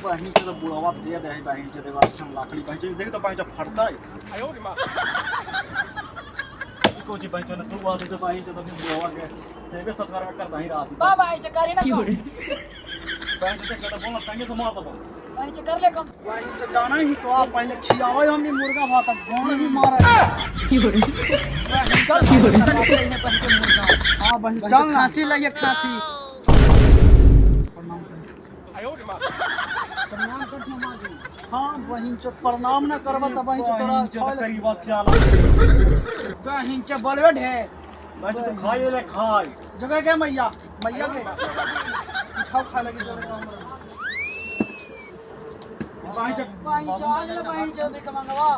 बहिन के तो बुढ़ावा दे दे है बहिन के देवा हम लाकड़ी बहिन के देख तो बहिन फटता है। आयो रे मां ई कोची बहिन ने तू आ तो बहिन के तो बुढ़ावा के सेवे सत्कार कर दही रात बाबा आई चकारी ना को बहिन के कदा बोला संगे से मार दबो बहिन के कर ले कम बहिन के जाना ही तो आप पहले खियावे हमनी मुर्गा भात गोण ही मारे चल हां बहिन चल खांसी लगे खांसी। प्रणाम प्रणाम कर माजी। हां बहिन चो प्रणाम ना करबा त बहिन तोरा करीबा चल बहिन चो बोलबे ढे बहिन तो खाए ले खाए जगह के मैया मैया के उठाओ खा लगी जगह हमरा बहिन चो आज ले बहिन चो भीख मांगवा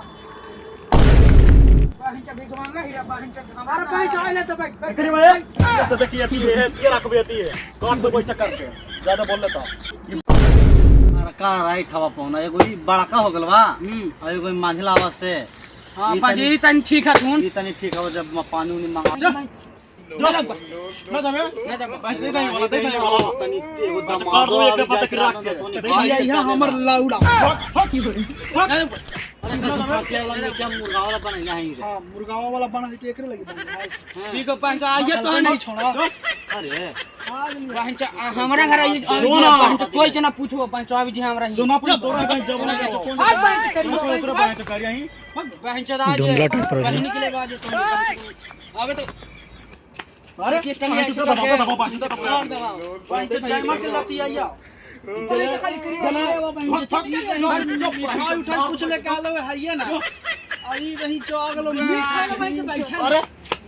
बहिन चो भीख मांगा ही बहिन चो अरे बहिन चो आइले तो भाई इतनी मैं तो देखिए अति है ये रखबे अति है काट दो चक्कर के ज्यादा बोल लेता का राइट हवा पौना एगो ई बड़का हो गेल बा और एगो मांझला आवाज से। हां पाजी ई तनी ठीक है सुन ई तनी ठीक हवा जब पानी उनी मांगा ना जाबे ना जाबे पैसे दे वाला दे वाला तनी एगो दम काट दो एक पत्ता रख के यह हमर लाउड़ा। क्या मुर्गा वाला बनैला है रे। हां मुर्गावा वाला बना है एकरे लगी बना ठीक है पांच आइए तो नहीं छोड़ा। अरे बहन च हमरा घर आई बहन च कोई के ना पूछो बहन च अभी जी हमरा ही दोना पर तोरा कहीं जब ना आज बहन च करी तोरा बहन च करी आई बहन च आज कहीं निकले बाज तो आवे तो अरे बहन च दबा दबा बहन च बहन च जयमा के लती आइया खाली करी उठाई उठाई कुछ लेके आलो है ना आई वही चो आ गेलो। अरे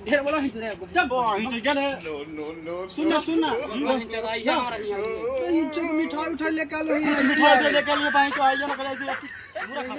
ढेर बोला ही रे जब बहन च गेल नो नो नो सुनना सुनना बहन च आई है हमरा ही वही चो मिठाई उठाई लेके आलो मिठाई लेके लिए बहन च आई ना करे ऐसे पूरा खा।